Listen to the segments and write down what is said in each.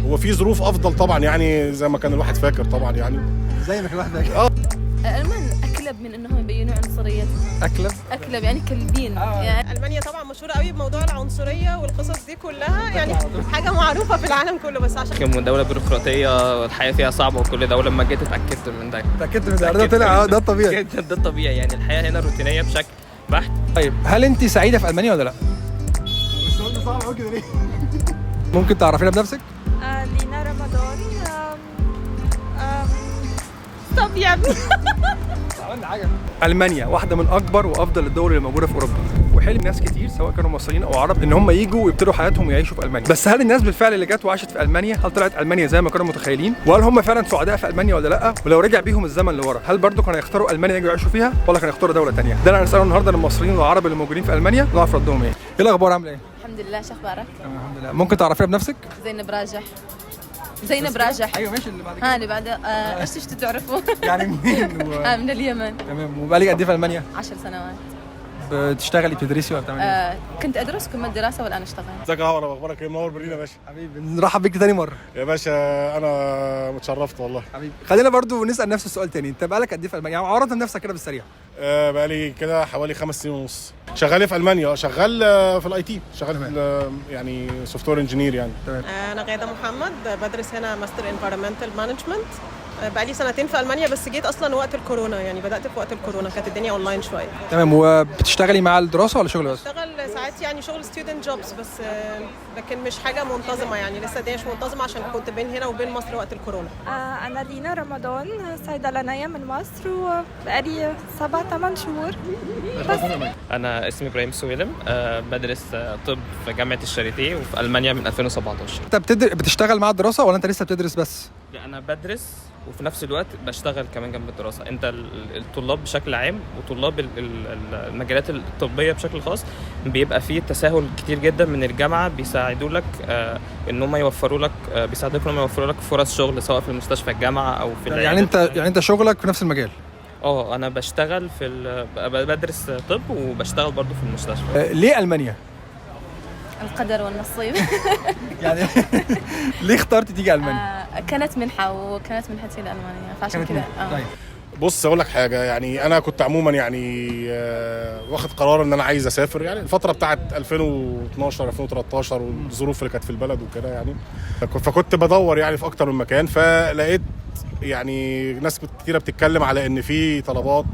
هو في ظروف افضل طبعا، يعني زي ما كان الواحد فاكر طبعا يعني. زي ما كان الواحد فاكر. الألمان أكلب من إنهم يبينوا عنصريتهم. اكلب. أكلب يعني كلبين يعني. المانيا طبعا مشهورة قوي بموضوع العنصرية والقصص دي كلها، يعني حاجة معروفة في العالم كله، بس عشان دولة بيروقراطية، الحياة فيها صعبة وكل دولة. لما جيت اتأكدت من ده. اتاكدت من ده، ده طلع ده الطبيعي. جدا، ده الطبيعي، يعني الحياة هنا روتينية بشكل بحت. طيب، هل انت سعيدة في المانيا ولا لا؟ السؤال ده صعب قوي كده ليه؟ ممكن تعرفينا بنفسك؟ لينا رمضان. آم، آم، طب يا ابني. عملنا حاجة. المانيا واحدة من اكبر وافضل الدول اللي موجودة في اوروبا، وحلم ناس كتير سواء كانوا مصريين او عرب ان هم يجوا ويبتدوا حياتهم ويعيشوا في المانيا. بس هل الناس بالفعل اللي جت وعاشت في المانيا، هل طلعت المانيا زي ما كانوا متخيلين؟ وهل هم فعلا سعداء في المانيا ولا لا؟ ولو رجع بيهم الزمن لورا، هل برضه كانوا يختاروا المانيا يجوا يعيشوا فيها ولا كانوا يختاروا دولة ثانية؟ ده اللي هنساله النهارده للمصريين والعرب اللي موجودين في المانيا، نعرف ردهم ايه. ايه الاخبار، عامله ايه؟ الحمد لله، شو أخبارك؟ تمام الحمد لله. ممكن تعرفينا بنفسك؟ زينب راجح، زينب راجح. ايوه ماشي، اللي بعد. ها، اللي بعده ايش تشتوا تعرفوا؟ يعني منين من اليمن. تمام، وبقالك قد ايه في المانيا؟ 10 سنوات. بتشتغلي، بتدرسي ولا بتعملي ايه؟ كنت أدرس، كملت دراسة والآن أشتغل. ازيك يا هورا، اخبارك ايه؟ منور برلين يا باشا. حبيبي، نرحب بيك تاني مرة. يا باشا انا متشرفت والله. حبيبي، خلينا برضو نسال نفس السؤال تاني. انت بقالك قد ايه في المانيا؟ يعني عرفنا نفسك كده بالسريع. بقالي كده حوالي 5 سنين ونص شغال في المانيا، شغال في ال IT، شغال في يعني software engineer يعني. انا غاده محمد، بدرس هنا master environmental management. بقالي سنتين في المانيا، بس جيت اصلا وقت الكورونا، يعني بدات في وقت الكورونا، كانت الدنيا اونلاين شويه. تمام، وبتشتغلي مع الدراسة ولا شغل بس؟ بشتغل ساعات يعني شغل student jobs بس، لكن مش حاجة منتظمه، يعني لسه الدنيا مش منتظمة عشان كنت بين هنا وبين مصر وقت الكورونا. أنا لينا رمضان، صيدلانية من مصر، وبقالي 7 8 شهور بس. أنا اسمي إبراهيم سويلم، بدرس طب في جامعة الشاريتيه وفي ألمانيا من 2017. انت بتشتغل مع الدراسة ولا انت لسه بتدرس بس؟ لا، أنا بدرس وفي نفس الوقت بشتغل كمان جنب الدراسة. أنت الطلاب بشكل عام وطلاب المجالات الطبية بشكل خاص بيبقى فيه تساهل كتير جدا من الجامعة، بيساعدوا لك إن هم يوفروا لك بيساعدوك إن هم يوفروا لك فرص شغل سواء في المستشفى الجامعة أو في يعني العيادة. انت شغلك في نفس المجال؟ اه، انا بشتغل في ال... بدرس طب وبشتغل برضو في المستشفى. ليه المانيا؟ القدر والنصيب. يعني ليه اخترت تيجي المانيا؟ كانت منحة، وكانت منحتي لألمانيا، فعشان كانت كذا. منحة. طيب. بص، اقول لك حاجه، يعني انا كنت عموما يعني واخد قرار ان انا عايز اسافر، يعني الفترة بتاعت 2012 2013 والظروف اللي كانت في البلد وكده يعني، فكنت بدور يعني في اكتر من مكان، فلقيت يعني ناس كتيرة بتتكلم على ان في طلبات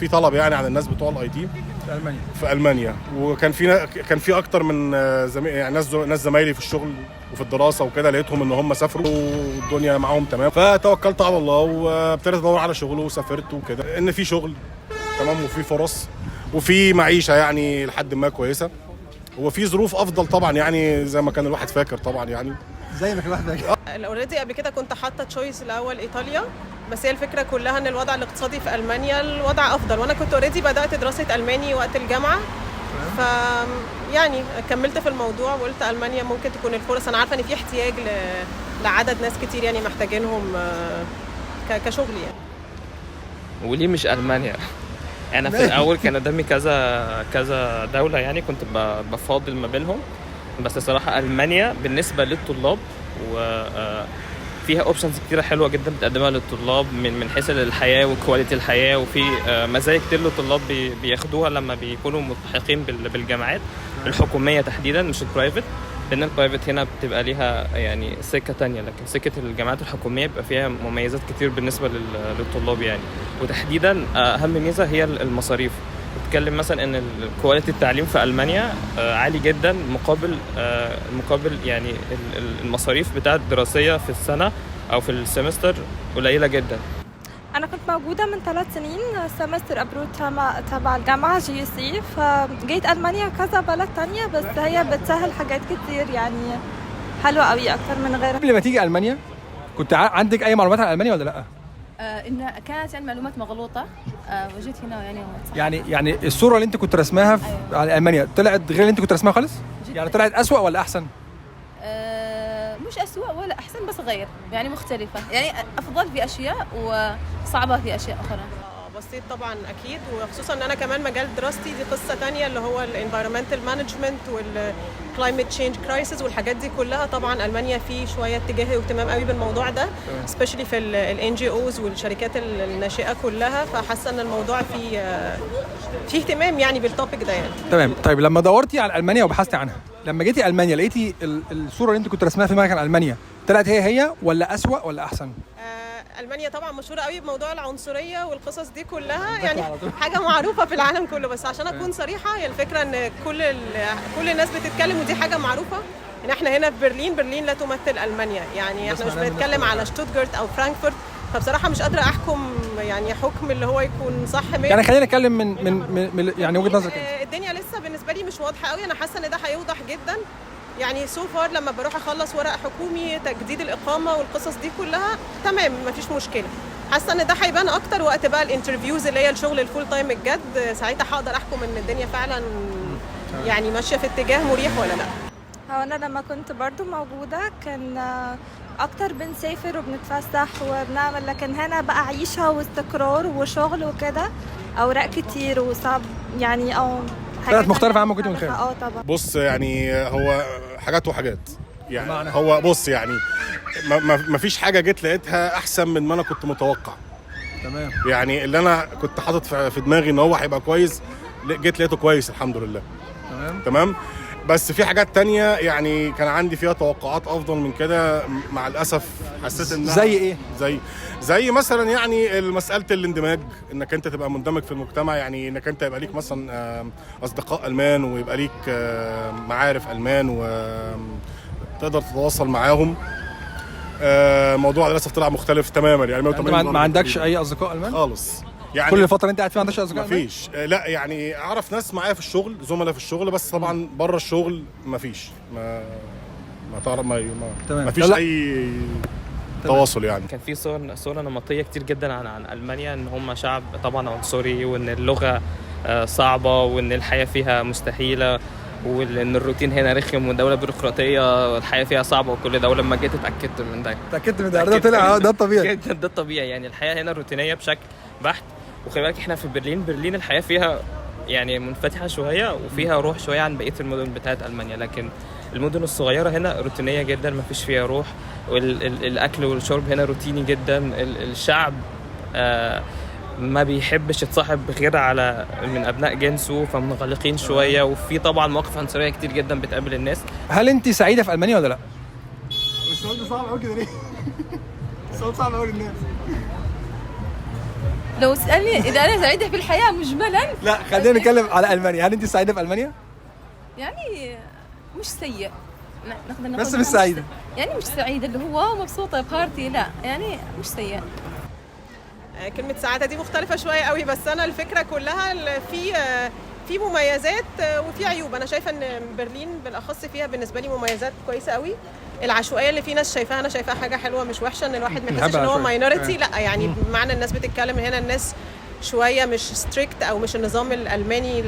في طلب يعني على الناس بتوع ال IT في المانيا. في المانيا، وكان في كان في اكتر من يعني ناس زمايلي في الشغل وفي الدراسة وكده، لقيتهم ان هم سافروا والدنيا معاهم تمام، فتوكلت على الله وابتديت ادور على شغل وسافرت وكده، ان في شغل تمام وفي فرص وفي معيشة يعني لحد ما كويسه، وفي ظروف افضل طبعا يعني زي ما كان الواحد فاكر طبعا يعني. زي ما كان الواحد فاكر. already قبل كده كنت حاطه choice الاول ايطاليا، بس هي الفكرة كلها ان الوضع الاقتصادي في المانيا الوضع افضل، وانا كنت already بدات دراسة الماني وقت الجامعه، ف يعني كملت في الموضوع وقلت المانيا ممكن تكون الفرص. انا عارفه ان في احتياج لعدد ناس كتير يعني محتاجينهم كشغل يعني. وليه مش المانيا؟ انا في الاول كان قدامي كذا كذا دولة، يعني كنت بفاضل ما بينهم، بس الصراحة المانيا بالنسبة للطلاب و فيها options كتيرة حلوة جدا بتقدمها للطلاب من حيث الحياة و quality الحياه، وفي مزايا كتير للطلاب بياخدوها لما بيكونوا ملتحقين بالجامعات الحكومية تحديدا، مش ال private، لان ال private هنا بتبقى ليها يعني سكة تانية، لكن سكة الجامعات الحكومية بيبقى فيها مميزات كتير بالنسبة للطلاب يعني. وتحديدا اهم ميزة هي المصاريف. بتتكلم مثلا ان ال quality التعليم في المانيا عالي جدا مقابل يعني المصاريف بتاعه الدراسية في السنة او في ال semester قليله جدا. أنا كنت موجودة من 3 سنين semester abroad تبع الجامعة GUC، فجيت ألمانيا وكذا بلد تانية، بس هي بتسهل حاجات كتير، يعني حلوة قوي أكتر من غيرها. قبل ما تيجي المانيا كنت عندك اي معلومات عن المانيا ولا لا؟ إن كانت يعني معلومات مغلوطة، وجيت هنا يعني وتصحح. يعني الصورة اللي انت كنت رسماها على المانيا طلعت غير اللي انت كنت رسمها خالص؟ جداً. يعني طلعت اسوأ ولا احسن؟ مش أسوأ ولا أحسن، بس غير، يعني مختلفة، يعني أفضل في أشياء وصعبة في أشياء أخرى. بس بصيت طبعا اكيد، وخصوصا ان انا كمان مجال دراستي دي قصة تانية اللي هو ال environmental management وال climate change crisis والحاجات دي كلها. طبعا المانيا في شوية اتجاه واهتمام قوي بالموضوع ده، especially في ال NGOs والشركات الناشئة كلها، فحاسه ان الموضوع فيه اهتمام يعني بال topic ده يعني. تمام. طيب لما دورتي على المانيا وبحثتي عنها، لما جيتي المانيا لقيتي الصورة اللي انت كنت رسمها في دماغك عن المانيا طلعت هي هي ولا اسوأ ولا احسن؟ المانيا طبعا مشهورة قوي بموضوع العنصرية والقصص دي كلها، يعني حاجة معروفة في العالم كله. بس عشان اكون صريحه، هي الفكرة ان كل الناس بتتكلم، ودي حاجة معروفة ان احنا هنا في برلين، برلين لا تمثل المانيا يعني، احنا مش بنتكلم على شتوتجارت او فرانكفورت، فبصراحة مش قادرة احكم يعني حكم اللي هو يكون صح. يعني خلينا نتكلم من يعني وجهه نظرك انت. الدنيا لسه بالنسبة لي مش واضحة قوي، انا حاسه ان ده هيوضح جدا يعني. so far لما بروح اخلص ورق حكومي، تجديد الاقامة والقصص دي كلها تمام، مفيش مشكلة. حاسه ان ده هيبان اكتر وقت بقى ال interviews اللي هي الشغل ال full time الجد، ساعتها هقدر احكم ان الدنيا فعلا يعني ماشية في اتجاه مريح ولا لا. هو أنا لما كنت برضو موجودة كان أكتر بنسافر وبنتفسح وبنعمل، لكن هنا بقى عيشة واستقرار وشغل وكده، أوراق كتير وصعب يعني، أو حاجات طلعت مختلفة عن ما كنت مختلفة. متخيلة. اه طبعا. بص يعني هو حاجات وحاجات يعني. هو بص يعني ما فيش حاجة جيت لقيتها احسن من ما انا كنت متوقع. يعني اللي انا كنت حاطط في دماغي ان هو هيبقى كويس، جيت لقيته كويس الحمد لله. تمام. بس في حاجات تانية يعني كان عندي فيها توقعات افضل من كده، مع الاسف حسيت انها زي ايه؟ زي مثلا يعني مسالة الاندماج، انك انت تبقى مندمج في المجتمع، يعني انك انت يبقى ليك مثلا اصدقاء المان، ويبقى ليك معارف المان وتقدر تتواصل معاهم. الموضوع للاسف طلع مختلف تماما يعني. انت 180 ما عندكش اي اصدقاء المان؟ خالص يعني. كل الفترة اللي انت قاعد فيها ما عندكش اصدقاء ألمان؟ مفيش. لا يعني اعرف ناس معايا في الشغل، زملاء في الشغل، بس طبعا بره الشغل مفيش، ما تعرف ما مفيش لا. اي تواصل يعني. كان في صور نمطية كتير جدا عن المانيا، ان هم شعب طبعا عنصري، وان اللغة صعبة، وان الحياة فيها مستحيلة، وان الروتين هنا رخم، ودولة بيروقراطيه والحياة فيها صعبة وكل ده. ولما جيت اتاكدت من ده. اتاكدت من ده، ده طلع ده الطبيعي جدا، ده الطبيعي يعني. الحياة هنا روتينيه بشكل بحت. وخلي بالك احنا في برلين، برلين الحياة فيها يعني منفتحة شوية وفيها روح شوية عن بقية المدن بتاعت المانيا، لكن المدن الصغيرة هنا روتينيه جدا، ما فيش فيها روح، والاكل والشرب هنا روتيني جدا. الشعب ما بيحبش يتصاحب غير على من ابناء جنسه، فمنغلقين شوية، وفي طبعا مواقف عنصرية كتير جدا بتقابل الناس. هل انت سعيدة في المانيا ولا لا؟ السؤال ده صعب قوي كده ليه؟ السؤال صعب قوي للناس. لو سألني إذا أنا سعيدة في الحياة مجملا، لا خلينا نتكلم على المانيا، هل انت سعيدة في المانيا؟ يعني مش سيء، نقدر نقول بس إنها مش سعيدة. يعني مش سعيدة اللي هو مبسوطة party، لا يعني مش سيء. كلمة سعادة دي مختلفة شوية قوي، بس أنا الفكرة كلها في مميزات وفي عيوب. أنا شايفة إن برلين بالأخص فيها بالنسبة لي مميزات كويسة قوي. العشوائية اللي في ناس شايفاها، أنا شايفاها حاجة حلوة مش وحشة، إن الواحد ما بنحب يحسش إن هو العشوائية. minority، لا يعني بمعنى الناس بتتكلم هنا، الناس شوية مش strict أو مش النظام الألماني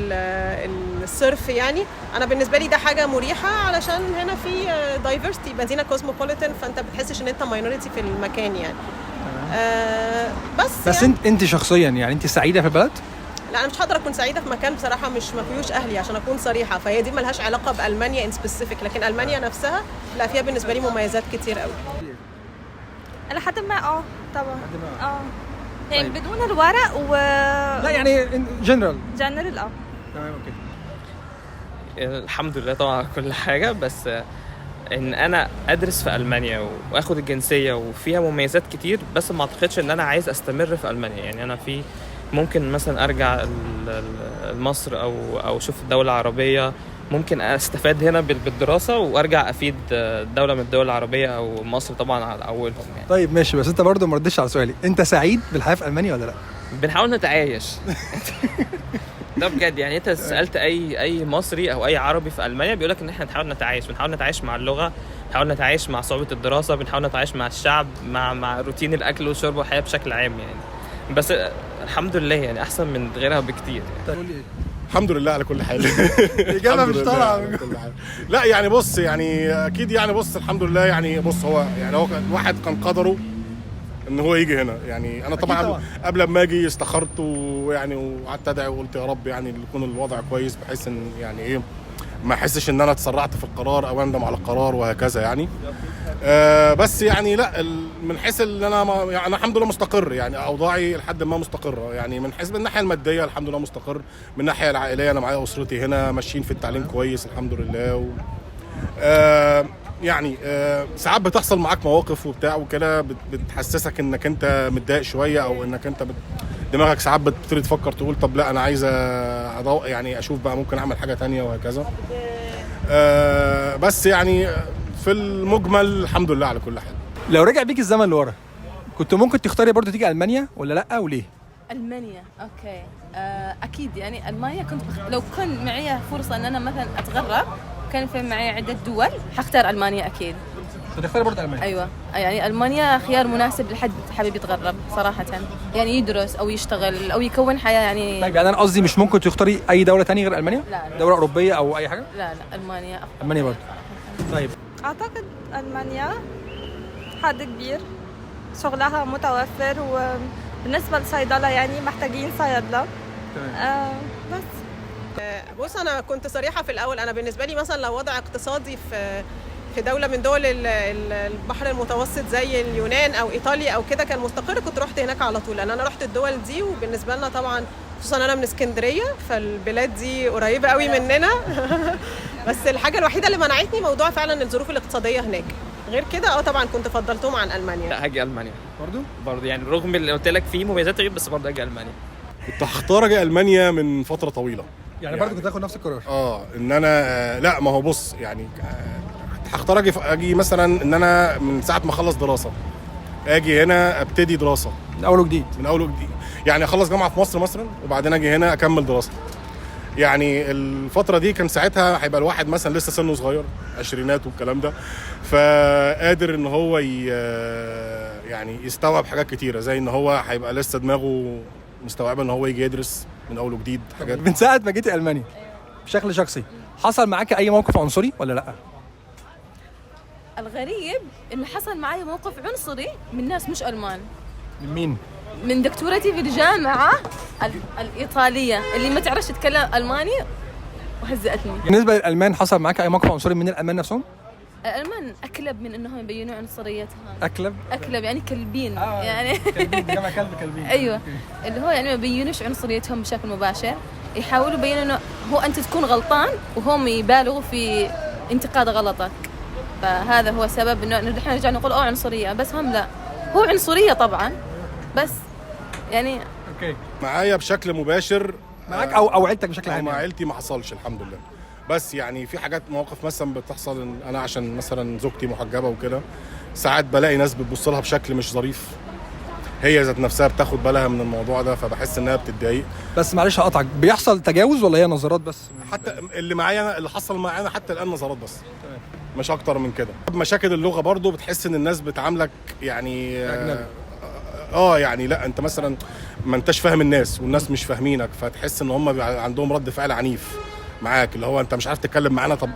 الصرف يعني. أنا بالنسبة لي ده حاجة مريحة، علشان هنا في diversity، مدينة cosmopolitan، فأنت بتحسش إن أنت minority في المكان يعني. بس بس يعني. انت شخصيا يعني انت سعيدة في البلد؟ لا انا مش هقدر اكون سعيدة في مكان بصراحة مش ما فيهوش اهلي، عشان اكون صريحه، فهي دي ملهاش علاقة بالمانيا in specific، لكن المانيا نفسها لا فيها بالنسبة لي مميزات كتير قوي. إلى حد ما اه طبعا اه يعني بدون الورق و لا يعني general. general اه. تمام okay. الحمد لله طبعا على كل حاجة، بس ان انا ادرس في المانيا واخد الجنسية وفيها مميزات كتير، بس ما اعتقدش ان انا عايز استمر في المانيا. يعني انا في ممكن مثلا ارجع مصر او اشوف الدولة العربية، ممكن استفاد هنا بالدراسة وارجع افيد دولة من الدول العربية او مصر طبعا على اولهم يعني. طيب ماشي، بس انت برضه ما ردتش على سؤالي، انت سعيد بالحياة في المانيا ولا لا؟ بنحاول نتعايش. ده بجد يعني، انت سالت اي مصري او اي عربي في المانيا بيقول لك ان احنا بنحاول نتعايش، بنحاول نتعايش مع اللغة، بنحاول نتعايش مع صعوبة الدراسة، بنحاول نتعايش مع الشعب، مع روتين الاكل والشرب والحياة بشكل عام يعني. بس الحمد لله يعني احسن من غيرها بكتير يعني. قول لي ايه؟ الحمد لله على كل حال. الإجابة الحمد مش لله طالعة على من كل حال. لا يعني بص يعني اكيد يعني بص الحمد لله يعني بص هو يعني هو الواحد كان قدره ان هو يجي هنا. يعني انا طبعا طبعاً. قبل ما اجي استخرت ويعني وقعدت ادعي وقلت يا رب يعني يكون الوضع كويس، بحيث ان يعني ايه ما احسش ان انا اتسرعت في القرار او اندم على القرار وهكذا يعني. بس يعني لا، من حيث ان انا ما يعني انا الحمد لله مستقر، يعني اوضاعي لحد ما مستقره، يعني من حيث من الناحية المادية الحمد لله مستقر، من الناحية العائلية انا معايا اسرتي هنا ماشيين في التعليم كويس الحمد لله. و يعني ساعات بتحصل معاك مواقف وبتاع وكده بتحسسك انك انت متضايق شوية، او انك انت دماغك ساعات بتبتدي تفكر تقول طب لا انا عايز يعني اشوف بقى ممكن اعمل حاجة تانية وهكذا. بس يعني في المجمل الحمد لله على كل حال. لو رجع بيك الزمن لورا كنت ممكن تختاري برضو تيجي المانيا ولا لا، وليه؟ المانيا okay، اكيد يعني المانيا كنت لو كان معي فرصة ان انا مثلا اتغرب، كان في معي عده دول، حختار المانيا اكيد. هتختاري برضو المانيا؟ ايوه، يعني المانيا خيار مناسب لحد حابب يتغرب صراحة، يعني يدرس او يشتغل او يكون حياة يعني. طيب يعني انا قصدي مش ممكن تختاري اي دولة تانية غير المانيا؟ لا، لا. دولة اوروبية او اي حاجة؟ لا لا، المانيا أفضل. المانيا برضو. طيب أعتقد ألمانيا حد كبير، شغلها متوفر، وبالنسبة للصيدلة يعني محتاجين صيادلة. تمام. بس بص انا كنت صريحه في الاول، انا بالنسبة لي مثلا لو وضع اقتصادي في دولة من دول البحر المتوسط زي اليونان او ايطاليا او كده كان مستقر، كنت رحت هناك على طول، لان انا رحت الدول دي، وبالنسبة لنا طبعا خصوصا انا من اسكندرية فالبلاد دي قريبه قوي مننا. بس الحاجة الوحيدة اللي منعتني موضوع فعلا الظروف الاقتصادية هناك، غير كده طبعا كنت فضلتهم عن المانيا. لا هاجي المانيا برضو؟ يعني رغم اللي قلت لك فيه مميزات وعيوب، بس برضه هاجي المانيا. كنت هختار اجي المانيا من فترة طويلة. يعني برضو كنت هتاخد نفس القرار؟ ان انا لا، ما هو بص يعني هختار اجي مثلا ان انا من ساعة ما اخلص دراسة اجي هنا ابتدي دراسة من اول وجديد. من اول وجديد، يعني اخلص جامعه في مصر مثلا وبعدين اجي هنا اكمل دراسة. يعني الفترة دي كان ساعتها هيبقى الواحد مثلا لسه سنة صغير، عشرينات والكلام ده، فقادر ان هو يعني يستوعب حاجات كتيرة، زي ان هو هيبقى لسه دماغه مستوعبة ان هو يجي يدرس من اول وجديد حاجات. من ساعة ما جيتي المانيا بشكل شخصي حصل معاك اي موقف عنصري ولا لا؟ الغريب انه حصل معي موقف عنصري من ناس مش المان. من مين؟ من دكتورتي في الجامعة الايطالية اللي ما تعرفش تتكلم الماني وهزأتني. بالنسبة للالمان حصل معاك اي موقف عنصري من الالمان نفسهم؟ الالمان اكلب من انهم يبينوا عنصريتهم. اكلب؟ اكلب يعني كلبين. يعني كلبين، جمع كلب كلبين. ايوه، اللي هو يعني ما يبينوش عنصريتهم بشكل مباشر، يحاولوا يبينوا انه هو انت تكون غلطان وهم يبالغوا في انتقاد غلطك، فهذا هو سبب انه نحن نرجع نقول عنصرية، بس هم لا، هو عنصرية طبعا بس يعني okay. معايا بشكل مباشر معاك او عيلتك بشكل عام؟ مع عيلتي ما حصلش الحمد لله، بس يعني في حاجات مواقف مثلا بتحصل إن انا عشان مثلا زوجتي محجبة وكده ساعات بلاقي ناس بتبص لها بشكل مش ظريف، هي ذات نفسها بتاخد بالها من الموضوع ده فبحس انها بتتضايق. بس معلش هقطعك، بيحصل تجاوز ولا هي نظرات بس؟ حتى اللي معايا اللي حصل معانا حتى الان نظرات بس، مش اكتر من كده. مشاكل اللغة برضو بتحس ان الناس بتعاملك يعني أجنبي. يعني لا انت مثلا ما انتش فاهم الناس والناس مش فاهمينك، فتحس ان هم عندهم رد فعل عنيف معاك، اللي هو انت مش عارف تتكلم معانا، طب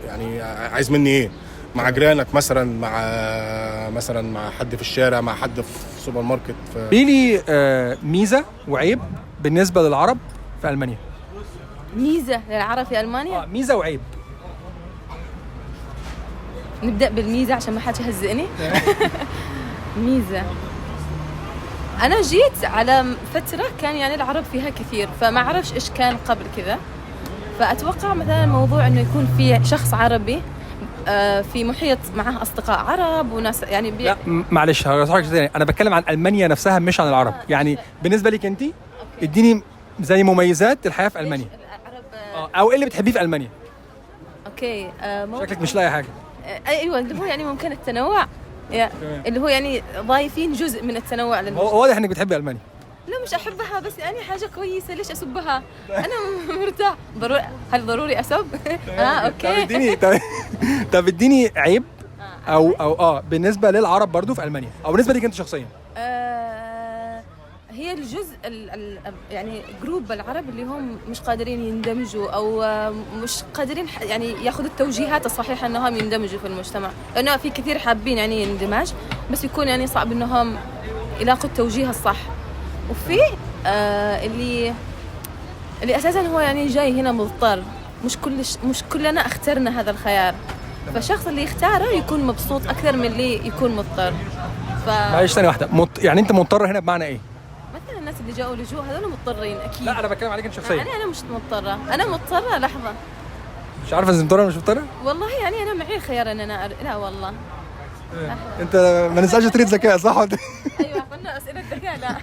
يعني عايز مني ايه؟ مع جيرانك مثلا، مع مثلا مع حد في الشارع، مع حد في سوبر ماركت. بيلي ميزة وعيب بالنسبة للعرب في المانيا. ميزة للعرب في المانيا؟ ميزة وعيب. نبدا بالميزه عشان ما حد يهزئني. ميزة، انا جيت على فترة كان يعني العرب فيها كثير، فما اعرفش ايش كان قبل كذا، فاتوقع مثلا موضوع انه يكون في شخص عربي في محيط معه اصدقاء عرب وناس يعني لا معلش هقطعك تاني، انا بتكلم عن المانيا نفسها مش عن العرب. يعني بالنسبة لك انت اديني زي مميزات الحياة في المانيا العرب او ايه اللي بتحبيه في المانيا. okay، شكلك مش لاقي حاجة. ايوه، اللي هو يعني ممكن التنوع، اللي هو يعني ضايفين جزء من التنوع للمجتمع. واضح انك بتحبي المانيا. لا مش احبها، بس يعني حاجة كويسة، ليش اسبها؟ انا مرتاح. هل ضروري اسب؟ okay. طب اديني عيب او او بالنسبة للعرب برضو في المانيا، او بالنسبة ليك انت شخصيا. هي الجزء يعني group العرب اللي هم مش قادرين يندمجوا او مش قادرين يعني ياخذوا التوجيهات الصحيحة انهم يندمجوا في المجتمع، لانه في كثير حابين يعني اندماج، بس يكون يعني صعب انهم يلاقوا التوجيه الصح. وفي اللي اساسا هو يعني جاي هنا مضطر، مش كلنا اخترنا هذا الخيار. فالشخص اللي يختاره يكون مبسوط اكثر من اللي يكون مضطر. معلش ثانية واحدة، يعني انت مضطر هنا بمعنى ايه؟ مثلا الناس اللي جاوا لجوء هذول مضطرين اكيد. لا انا بتكلم عليك انت شخصيا. انا مش مضطرة، انا مضطرة لحظة. مش عارفه اذا مضطرة ولا مش مضطرة؟ والله يعني انا معي الخيار ان انا لا والله. انت ما نسالش تريد ذكاء صح؟ ايوه قلنا اسئلة ذكاء. لا.